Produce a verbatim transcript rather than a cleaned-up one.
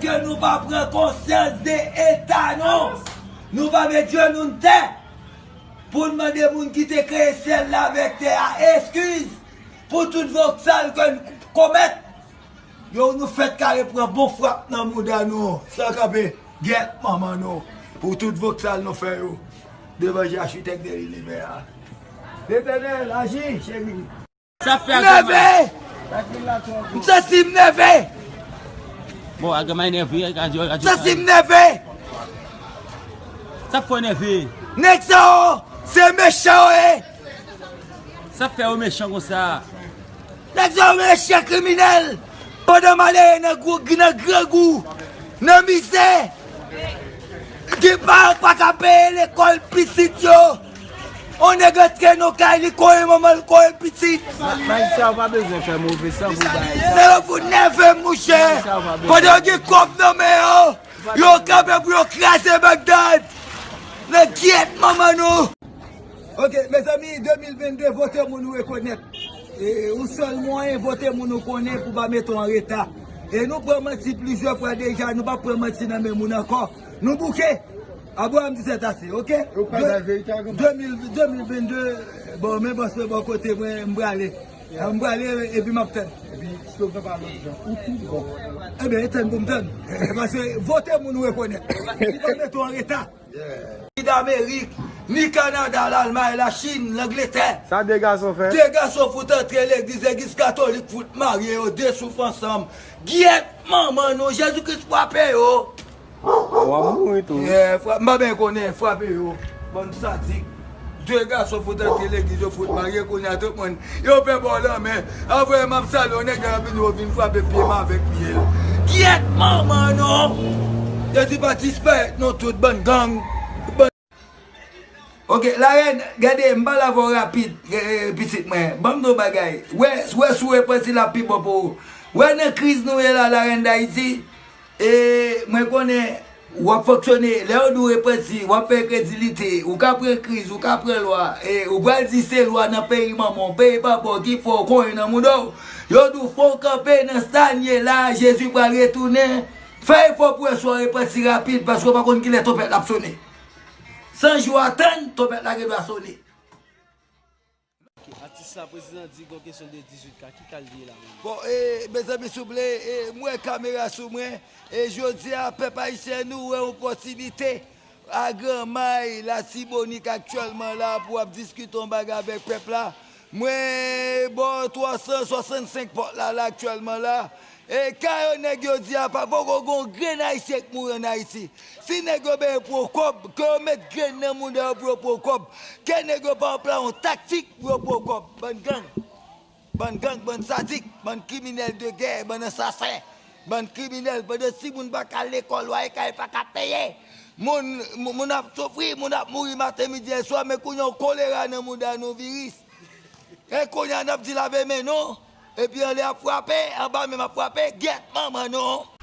Ke nou pa pran konsyans de eta nou. Nou pa met je nou n tè pou n mande moun ki te kreye syèl la avèk tè a eskiz pou tout voksal ke n komèt. Yo, nou fèk kare pran bon frap nan mouda nou san kanpe. Gyèt manman nou pou tout voksal nou fè yo devan je achitèk de linivè a. Letènèl, aji, cheri. Sa fè a granma? Nève! M santi m nève! Bon, a granma enève, a di, a di. Santi m nève! Sa fè w nève? Nèg sa yo, se mechan yo ye! Sa fè yo mechan konsa? Nèg sa yo mechan, kriminèl! Pandan malere nan gwo, nan grangou, nan mizè, gen paran pa ka peye lekòl pitit yo. On nèg antre nan kay li, kore manman l, kore pitit. Magistrat, ou pa bezwen fè move san pou bagay sa. Nèg yo fout nève m, monchè. Pandan yo gen kòb nan men yo, yo kanpe pou yo kraze Bagdad. Nan gyèt manman nou. Ok, mezanmi, de mil venn de, vote moun ou rekonèt. E, ou sèl mwayen, vote moun ou konnen pou pa mete w an reta. E nou pran manti plizyè fwa deja, nou pa pran manti nan men moun ankò. Nou bouke. Abraham di c'est assez, ok? Ou pa bay verite a, granma. De mil, de mil venn de, bon, men bòs mwen bò kote mwen, m prale. M prale, epi m ap tann. Epi, si w vle pale lòt jan, ou tou bon. Ebyen, e tann pou m tann. Paske vote moun ou rekonèt. Li pa mete w an reta. Ni Damerik, ni Kanada, Lalmay, Lachin, Langletè. Sa de gason fè? De gason fout antre legliz, legliz katolik fout marye yo, de souf ansanm. Gyèt manman nou, Jezi Kris frape yo. W ap mouri tou. Yeah, fra-, m pa byen konnen, frape yo. Bann sadik. De gason fout antre legliz, yo fout marye, kounye a tout moun. Yo fè ba w lanmen. Apre, m ap salye w, nèg la vin, yo vin frape pye m avèk pye l. Gyèt manman nou! Jezi pa disparèt non, tout bann gang. Bann... Ok, larèn, gade, m pale avè w rapid, eh, eh, pitit mwen. Ban m di w bagay. Wè, wè si w repanti l ap pi bon pou ou. Wè nan kriz nou ye la, larèn Dayiti, e mwen konnen w ap fonksyone, lè yo di w repanti, w ap fè enkredilite, ou ka pran kriz, ou ka pran lwa, e ou pral di se lwa nan peyi manman w, peyi papa w ki fè w konyen nan mouda w. Yo di w fò w kanpe nan sa n ye la, Jezi pral retounen. Fè efò pou wè si w repanti rapid, paske w pa konn kilè twonpèt la ap sone. San jou atann, twonpèt la gen dwa sone. Atis la, prezidan di gon kesyon de dizuit ka, ki ka l ye la menm? Bon, e, mezanmi, souple, e, m wè kamera sou mwen, e jodi a, pèp ayisyen, nou wè opòtinite a Granmay, Latibonit aktyèlman la, pou ap diskite yon bagay avèk pèp la. Mwen bò twa san swasannsenk pòt la, la, aktyèlman la. E ka yo nèg yo di a pa poko gon grenn ayisyen k mouri ann Ayiti. Si nèg yo benyen pran kòb, ke yo met grenn nan mouda yo pou yo pran kòb. Ke nèg yo pa anplwaye yon taktik pou yo pran kòb. Bann gang. Bann gang, bann sadik, bann kriminèl de gè, bann ansasen. Bann kriminèl, pandan timoun pa ka al lekòl, lwaye kay pa ka peye. Moun, moun ap soufri, moun ap mouri maten, midi, e swa, men kounye a yon kolera nan mouda nou, viris. E kounye a n ap di lave men nou, epi anlè ap frape, anba menm ap frape, gyèt manman nou.